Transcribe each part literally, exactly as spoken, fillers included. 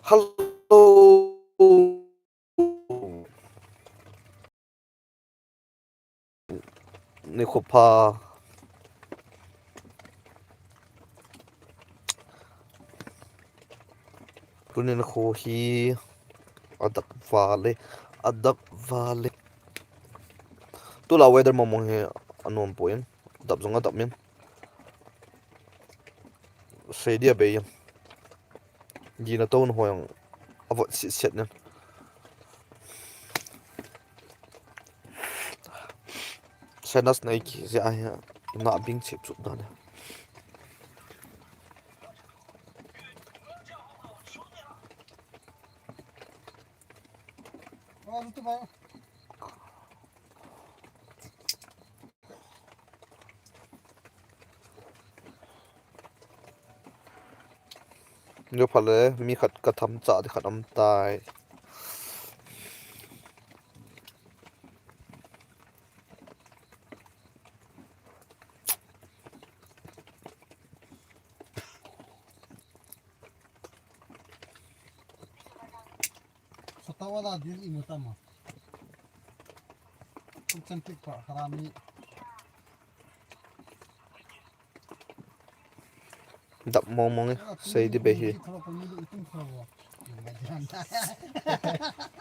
Hello. Nikho pha. Tuni nikho hi adak vale, adak vale. Tulai weather mong mong hi anom poi, adap jong adap in. Sei dia bei in. Gina to na ho jong avot sit sit nen. Sinus nei kija hi na bing chip chup dan. Neo phale, mi khat ka tham cha di khat um tai. Satawa la din imo tama. Kum chantik pa harami. Dap mong mong eh, sei di bei hi.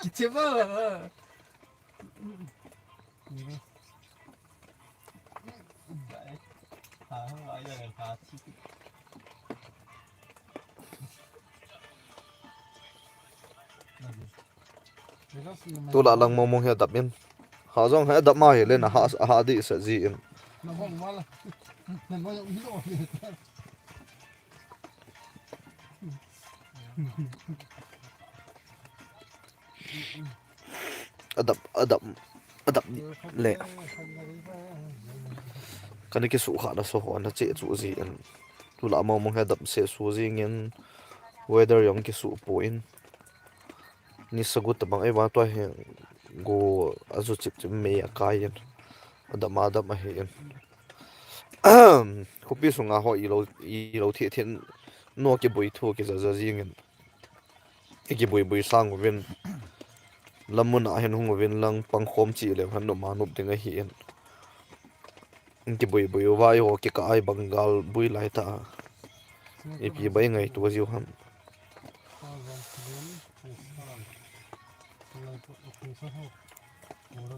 Kiche ba. Tulai lang mong mong hi adap in. Ha jong hi adap ma hi le na ha, ha di sa ji in. Adap, adap, adap le. Kana kisu kha na so ho na che chu ji in. Tulai mong mong hi adap se su ji ngin. Weather jong kisu poi. Ni sagu tabang ei va tua hi go aju chip chip mei akai in. Adap adap ahi in. Khopi sunga ho ilo, ilo thi thi no kibui thu kija ja ji ngin. I kibui bui sang uvin. Lamuna hin hung uvin lang pang khom chi le han no ma nup ding ahi in. Kibui bui uva i ho kika ai Bengal bui lai ta. Ipi bai ngai tu jiu ham.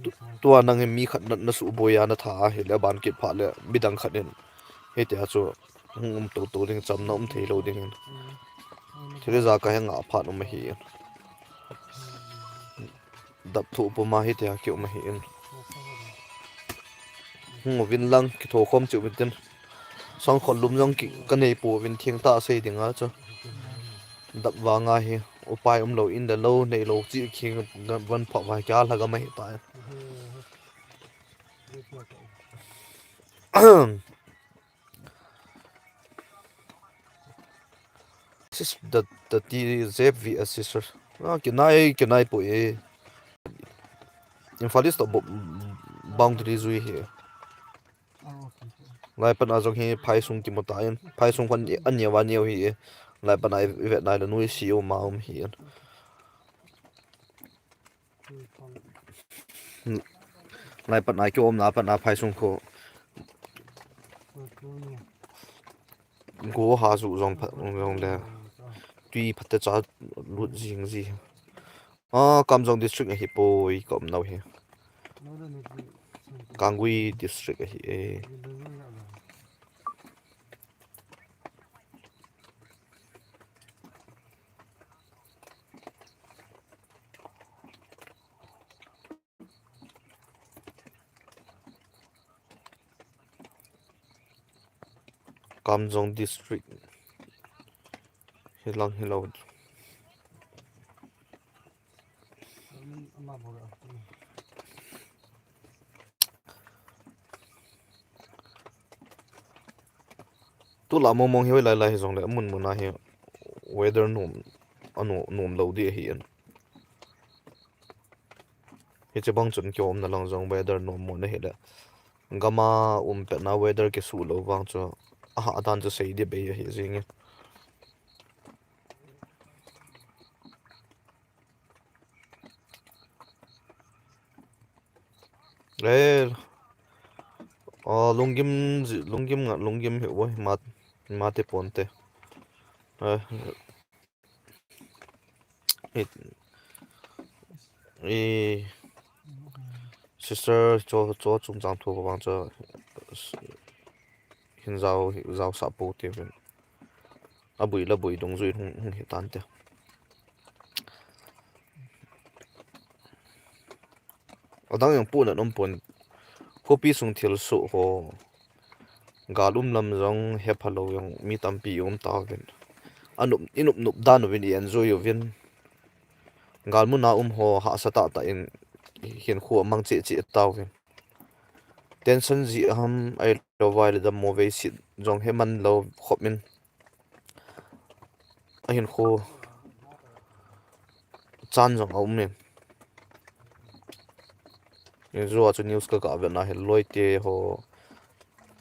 Tu, tua nang hi mi khat na, na su boi a na tha a hi le ban kit pha le midang khat in. Hiti a chu hung um to to ding cham na um thei lo ding in. Thil ja ka he nga phat um ahi in. Dap thu puma hiti a ki um ahi in. Hung uvin lang kitho khom chi uvin tin. Sangkhol lum jong ki, ka nei pouvin theng tah sei ding a chu. Dap vang a hi, upai um lo in le lo, nei lo chi khi van pha vai kya la ga mai ta. Sis, the, the T Z V S sister. Ah, kinai, kinai poi e. Imphal East to bo-, boundary jui hi. Lai pan a jong hi phaisung kimu ta in. Phaisung pan a neo a neo hi e. Lai pan a i vet nai le nui si o ma um hi in. Lai pan a ki um na pan a phaisung kho. Go ha ju jong pha, jong le. Tui phat te cha lut jing ji. Ah, Kamjong district ahi poi, ka um nau hi. Kangui district ahi e. Kamjong district. Hilang hilou. Tulai mong mong hi lai lai hi jong le mun mun a hi weather nom, anom, nom lo di ahi in. Hiche bang chun ki umna lang jong weather nom mo na hi le. Gam a um pet na weather kisu lo vang chu. Aha, adan chu sei di bei ahi jing e. Eh, oh, lunggim, zi- lunggim nga, lunggim hi, oh, mat, mate ponte. Eh, i, i, sister cho, cho chungchang thu vang cho, hin jao, jao sa po te vin. Abui la bui dungjui hung, hung hi tante. Adang jong puna um pon. Khopi sung thilsoh ho. Gal um lam jong hepha lou jong mi tampi um tauvin. Anup, inup nup dan uvin i enjoy uvin. Gal muna um ho hahsa tah tah in hinkho amang cheh cheh tauvin. Tension ji ham ai lo vai le dam mo vei sit jong he man lo khop in. Ahinkho chan jong aum in. In jua chu news ka ka vetna hi loi te ho,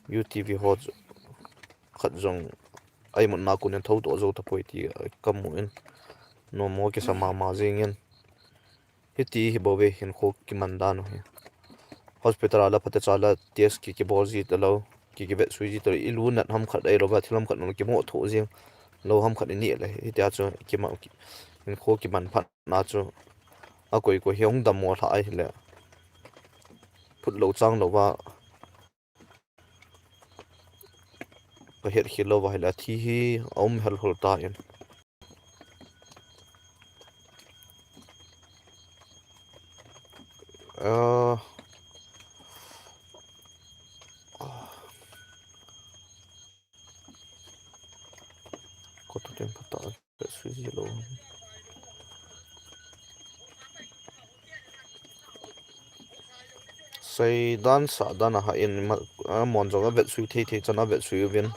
U T V ho chu khat jong ai mun na kun in tho to jo ta poi ti ka mu in. No mo kisa mama jing in. Hiti hi bou ve hinkho kiman dan u hi. Hospital a la phatecha la test ki, kibol ji ta lou, ki, kivet sui ji ta lou, i lu nat ham khat ai lou va, thil ham khat nung kimoh thoh jing lou ham khat i ni le, hitia chu kima, ki, hinkho kiman phat na chu, a koi koi hi hung dammo lha ai le. Phut lou chang lou va, ka het khel lou va hi le, thi hi a um hel hol ta in. Ah. Ko tu tin pata sui ji lou. Seidan sahdan a ha in ma, a, mon jong a vetsui thei thei chan a vetsui uvin.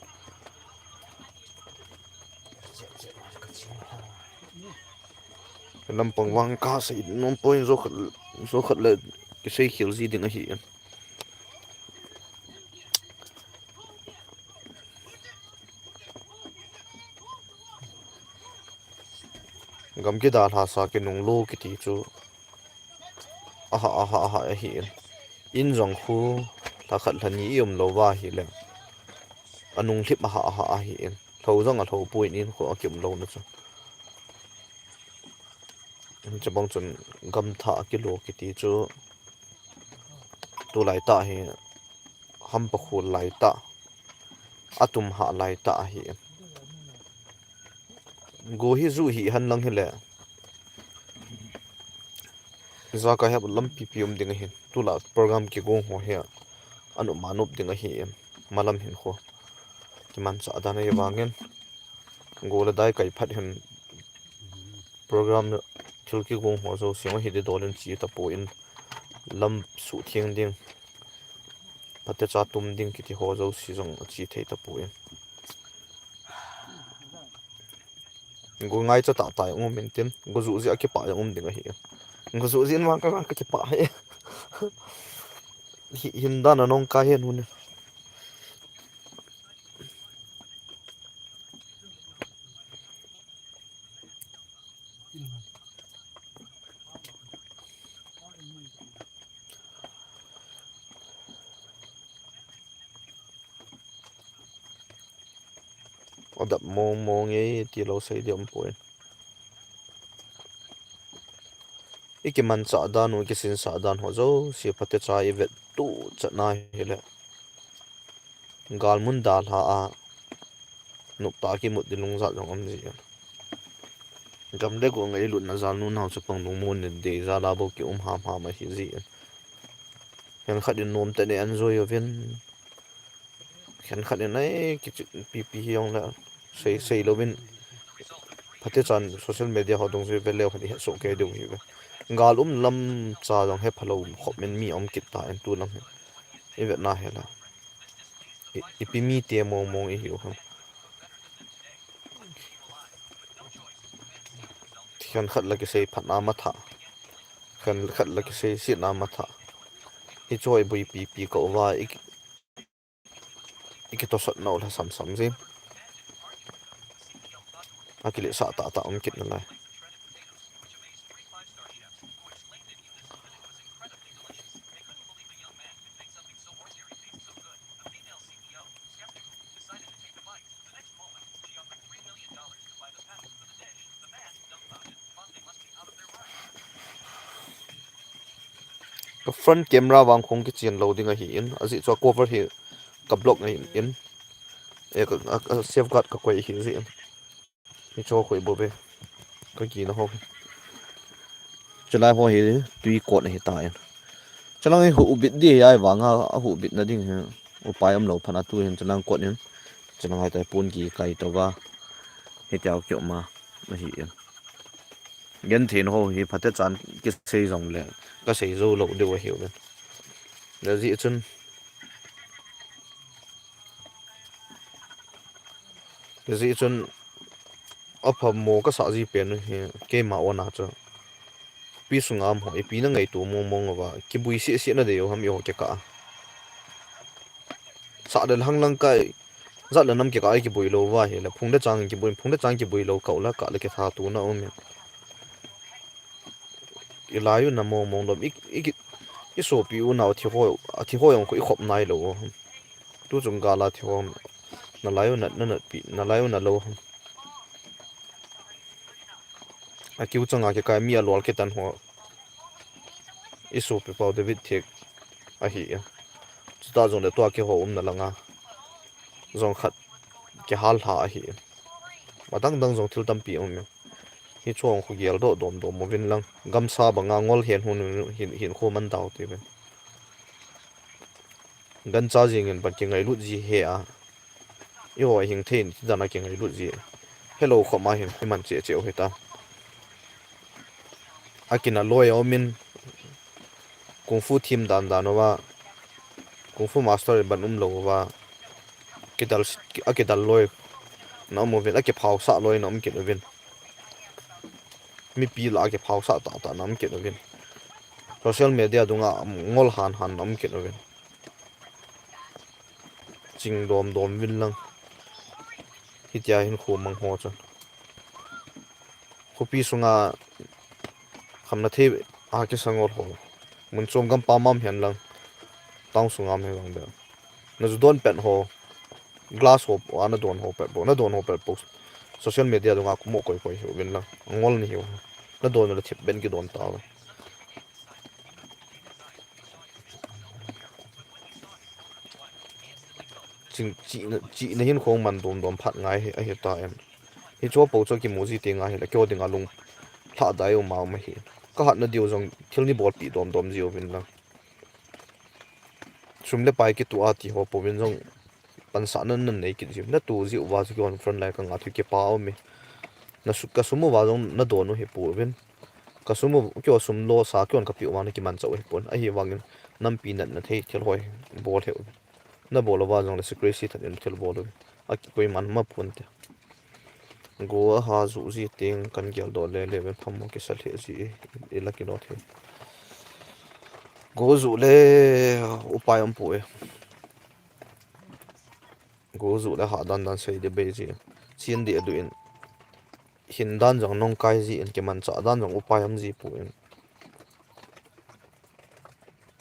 Lampang vang ka sei nom poi, jo khat, jo khat le kisei khel ji ding ahi. Gam kidalha sa kinung lou kiti chu. Aha, aha, aha, ahi in. In jong khu, lha khat lha ni i um lou va hi le. Anung lhip aha, aha, ahi in. Lhou jong a lhou poi in khu a ki um lou na chu. Chabang chun gam tha a kilo kiti chu. Tu lai ta hi. Hampa khu lai ta. Atum ha lai ta ahi. Go hi ju hi han lang hi le. Jaka hep lampi pi um ding ahi. Tula program kigong ho hi. Anu manup ding ahi. Malam hin kho. Kiman cha dan ahi vangin. Go le dai kai phat hin. Program thil kigong ho jo siang hi de dolin chi ta po in. Lam su thiang ding. Pate cha tum ding kiti ho jo si jong chi thei ta po in. Go ngai cha ta tai um min tin. Go ju ji a kipa jong um ding ahi. Go ju ji in vang ka vang ka kipa he. Hi, hin dan a nong ka he nu ne. Adap mong mong e ti lo sei diam poi. I kiman cha dan u, i kisin cha dan ho jo si pate cha i vet tu cha na hi le. Gal mun dalha a. Nup ta kimut di lung jat jong um ji. Gam le go ngai lut na jal nu nau chapang lung mun ne de jal a bo ki um ham ham ahi ji. Khen khat in nom te ne enjoy uvin. Khen khat in ai ki pi pi hi jong le sei, sei louvin. Pate chan social media ho dong jui ve leu khat i he so ke deu hi ve. Gal um lam cha jong he phalo khop min mi um kit ta en tu lam he. I vet na he la. I, ipi mi te mong mong i hiu ham. Khen khat la kisei phat na ma tha. Khen khat la kisei sit na ma tha. I choi bui pi pi ka uva i, i kitosot na u la sam sam ji. A kile sa ta ta um kit na lai. front camera vang khong kichen lou ding ahi in, ajeh chu a cover hi ka block ahi in, eh, ka, a, a safeguard ka koi ahi jeh in. Hicho khoi bou ve. Ka kina ho. Chulai ho hi tui kot ahi ta in. Chulang hi huhbit di ahi vang a, ahuhbit na ding hi upai umlou phat a tu hin chulang kot in. Chulang hai ta pon kikai tou va. Hitia kium a ahi in. Genthei ho hi phatecha kisei jong le, ka sei jou lou diu ahiuvin. Hijeh chun, hijeh chun, aphamo kasah ji pen u hi, keima own a chu. Khopi sunga um ho, ipi na ngaito mong mong uva, kibui seh seh na dei u ham eiho kikah a. Sah le hang lang kai, jat le nam kikah a kibui lou uva ahile, phung le chang kibui, phung le chang kibui lou kah u la kah le kithat u na um e. Ilai u na mong mong lom, i, i, i sopi u nau thi ho, a thi ho jong khu i khop nai lou u ham. Tu chung gal a thi ho, nalai u na, na, na pi, nalai u na lou ham. A kiu chang a kikai mi a lol kitan ho. I sopi pau David Thiek ahi e. Chuta jong le tua kiho umna langa jong khat kihal lha ahi e. Adang dang jong thil tampi um e. Hicho khu geldoh dom dom uvin lang. Gamsa banga ngol hen hun hin, hin khu man dau ti ve. Gancha jing in ban kingailut ji he a. Eiho hing thei in ti dan a kingailut ji. Helou khop ma hin i man cheh cheh u hita. Akin a loi a um in kung fu thim dan dan uva, kung fu master ban um lou uva, kidal, akidal loi na um uvin, akiphau sah loi na um kit uvin. Mipi lah a kiphau sah tah tah na um kit uvin. Social media dunga ngol han han na um kit uvin. Ching dom dom uvin lang. Hitia hin khu mang ho chun. Khopi sunga khamna thei a kisa ngol ho. Mun chom gam pam a um hen lang. Town sunga um hen lang de. Na ju don pet ho. Glass ho, a na don ho pet bou. Na don ho pet bou. Social media dunga kumo koi koi hiuvin lang. Ngol ni hiu. Na don le thip ben kidon ta. Ching, chihna, chihna hin khong man dom dom phat ngai hi, ahi ta em. Hicho pou chu kimu ji ti ngai hi le, keo dinga lung lhah dai u mau ma hi. Ka hatna diu jong thil ni bolpi dom dom ji uvin lang. Sum le pai kitu a ti ho pouvin jong pansahna nan nei kit ji. Na tu ji uva chu kihon front line ka nga thu kipa um e. Na su, ka sum uva jong na don u hi pouvin. Ka sum u, kihon sum lo sa kihon ka pi uva na kimanchah u hi pon. Ahivangin nampi natna thei thil hoi bol hih u. Na bol uva jong le secrecy tah in thil bol u. A kikoi man ma pon te. Go a ha ju ji teng kan geldoh le le ven phamo kisa lheh ji e, i la kilo thei. Go ju le upai um pu e. Go ju le ha dan dan sei de bei ji. Chin de du in. Hin dan jong nong kai ji in, kimanchah dan jong upai um ji pu in.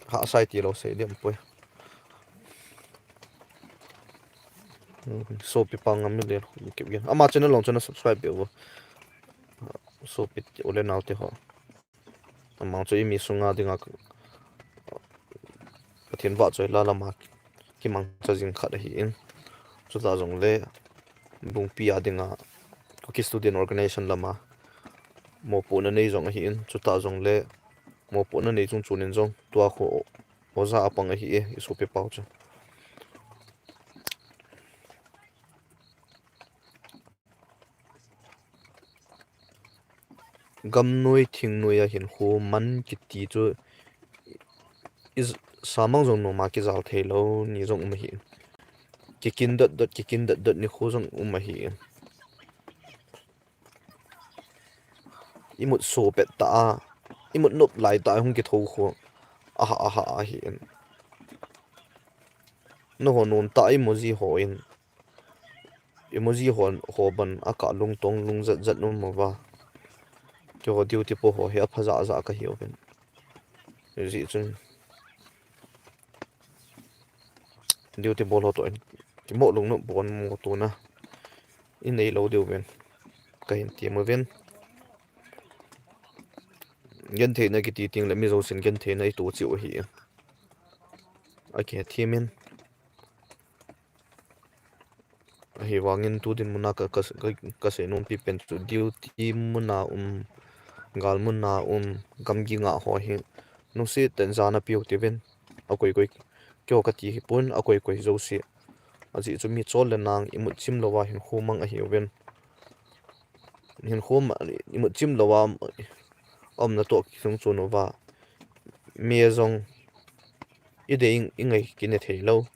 Ha sai ti lo sei diam poi. Hmm, sopi pa ngam mi le kip gen. Ama channel long channel subscribe be bo. Sopi u le nau te ho. Amang chu i mi sunga dinga Pathen vahchoi la lama kimangcha jing khat ahi in. Chuta jong le Bungpi a dinga Kuki Student Organization lama mopohna nei jong ahi in. Chuta jong le mopohna nei chung chunin jong tua khu oja apang ahi e, i sopi pau chu. Gamnoi thingnoi a hin khu man kiti chu i samang jong noma kijal thei lo ni jong um ahi. Kikin dot dot, kikin dot dot ni khu jong um ahi. Imut so pet ta a, imut nop lai ta a hung kitho khu aha aha ahi. Na ho nom ta imo ji ho in. Emoji ho, ho ban a ka lungtong lung jat jat um uva. Keiho duty po ho hi apha ja ja ka hiuvin. Hijeh chun duty bol ho toh in kimo lungnom bon mo tuna i nei lou diuvin ka hin ti uvin. Gentheina kiti teng le mi jousen gentheina i to cheh u ahi. Akithem in. Ahivangin tu dinmun a ka, ka, ka, ka seinom pi pen chu duty mun a um, gal mun a um, gamgi ngah ho hi, nungset tah in jana peh u hite uvin. Akoi koi, keiho kati hi pon, akoi koi jouse. Ajeh chu mi chol le nang, imut chim louva hinkho mang ahi uvin. Hinkho mang, imut chim louva, umna toh kilungchon uva. Mi jong, i dei i ngai kine thei lou.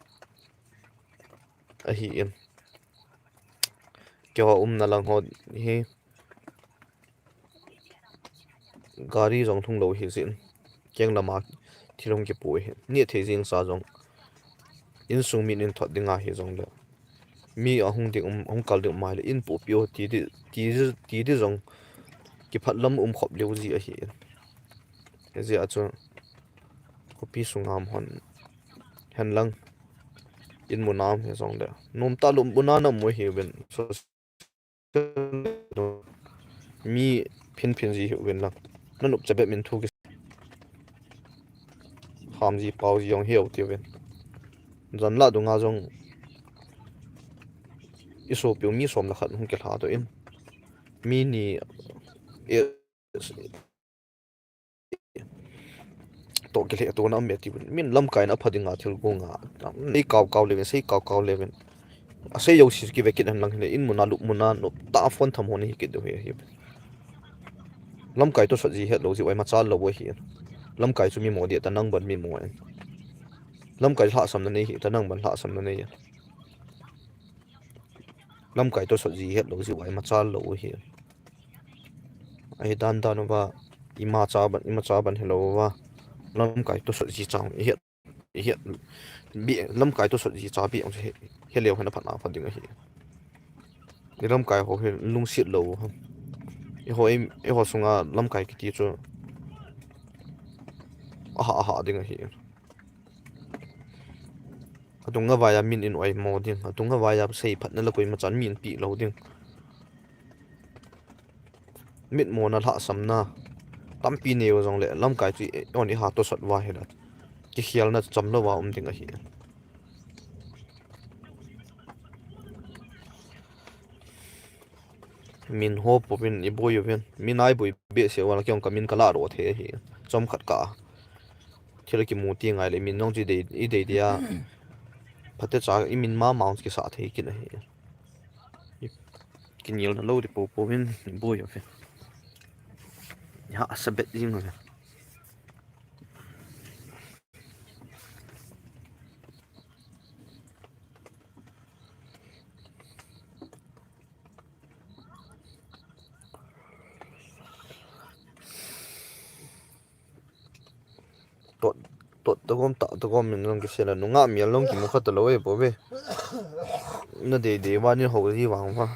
Ahi in. Keiho umna lang ho hi. Gari jong lhung lou hi jeh in. Keng lama thil hung kipo hi. Neh thei jeng sa jong. Insung min in thot ding ahi jong le. Mi ahung ding um, hung kal ding um ahile. In popi o ti di, ti di, ti di jong. Kiphat lam um khop leu ji ahi in. Hijeh a chu. Khopi sunga um hon. Hen lang. In mun a um hi jong le. Nom tah lou mun a na um u hi uvin. So, mi phin phin ji hi uvin lang. Na nop cha bep min thu ki. Ham ji pao ji jong hi u ti uvin. Jan la dunga jong. I sopi u mi som le khat hung kilha doh in. Mi ni e toh kilheh tona um e ti uvin. Min lamkai na pha dinga thil gonga. Sei kau kau levin, sei kau kau levin. Asei jouse kive kit hen lang hile, in mun a lup mun a nop tah a phone tham ho nahi kit diu ahi. Lamkai tosot ji het lou ji u ahi, machal lou u ahi. Lamkai chu mi mo ding ta nang ban mi mo in. Lamkai lhahsamna nei hi ta nang ban lhahsamna nei. Lamkai tosot ji het lou ji u ahi, machal lou u ahi. Ahi dan dan uva, imacha ban, imacha ban hilou uva. Lamkai tosot ji chang, i het, i het, bi, lamkai tosot ji cha bi ang he, he leu hena phat na phat ding ahi. I lamkai ho hi lungset lou u ham. Eiho, i, eiho sunga lamkai kiti chu. Aha, aha ding ahi. Atunga vaiya min in oimo ding. Atunga vaiya sei phatna la koima chan min pi lou ding. Mitmona lhahsamna. Tampi neo jong le lamkai chu i, on i ha tosot uva hile. Kikhelna cham louva um ding ahi. Min ho pouvin i boi uvin. Min a i boi behseh uva la kei jong ka min ka la ro thei ahi. Chomkhat ka. Thil kimu ti ngai le min jong chu i dei, i dei dei a. Phatecha i min mama jong chu kisa thei kit ahi. Kinelna lou di popo vin i boi uvin. Ya, asa bet jing uvin. Tot, tot tagom, ta tagom, min jong kisei la, nungah mial jong kimu kha talou e, bou ve. Na dei dei uva, ni ho ji vang uva.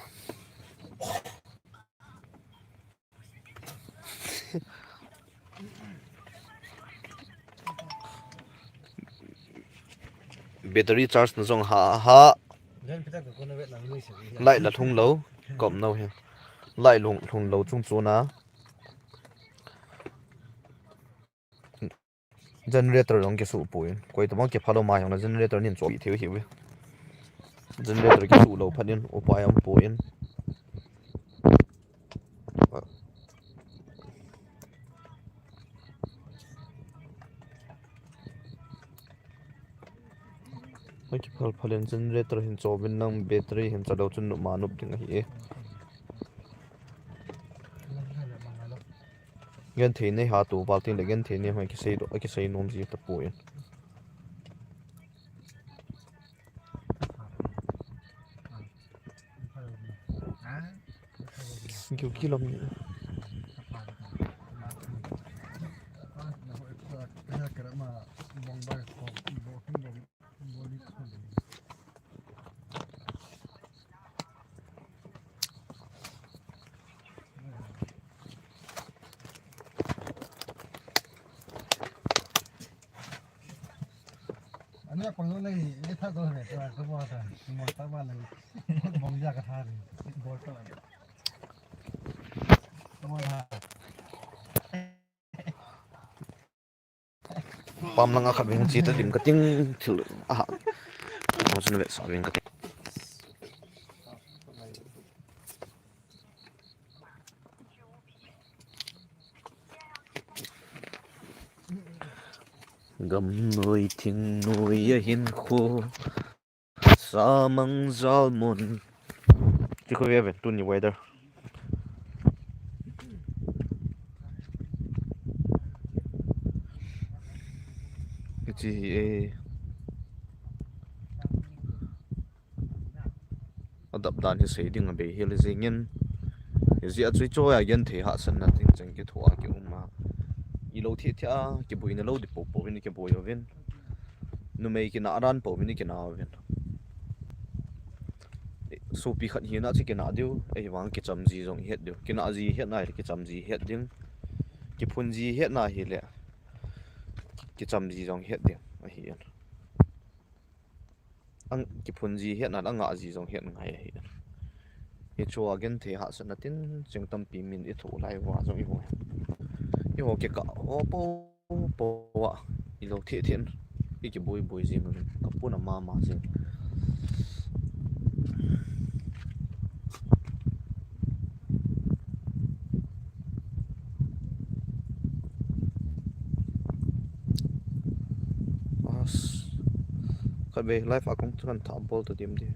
Battery charge na jong ha, ha. Light la lhung lou, kom nau hi. Light lhung, lhung lou chung chuna. Generator jong kisuh poi. Koi tabang kipha lou ma jong le generator nin choh thei u hi ve. Generator kisuh lou phat in upai um poi. Hoi, kiphal phal in generator hin choh vin lang, battery hin chalou chun nop ma nop ding ahi e. Genthei nei ha tu val tin le genthei nei hoi kisei doh, kisei nom ji tapoi. Giu kilom ni. Ani a pang lo nei, ni tha do ne, ta ko ba ta, mo ta ba nei. Bong ja ka tha ni. Bol ta. Mo tha. Pam langa khat veng chi ta lim ka ting thil. Aha. Mo sun ve sa veng ka ting. Gam noi thing noi a hin kho. Samang jalmun. Chi kho ve ve tuni weather. Chi e. Adap dan hi sei ding a bei hel jingin. Hijeh a chu choi a genthei hahsatna ding chang kithoa kium a. Ilo thei thei a kibuina lo di popo vin kibui uvin. Numei kina ran po vin kina uvin. Sopi khat hina chu kina diu, ahivang kicham ji jong het diu. Kina ji het na hi kicham ji het ding. Kiphun ji het na hi le. Kicham ji jong het ding. Ahi. Ang kiphun ji het na, anga ji jong het ngai ahi. Hicho a genthei hahsatna tin cheng tampi min i tho lai uva jong i ho. I ho kikah ho po po a i lo thei thei in i kibui bui jing uvin ka puna mama jing. As, khat ve live a kong chu kan thah bol ta dim di.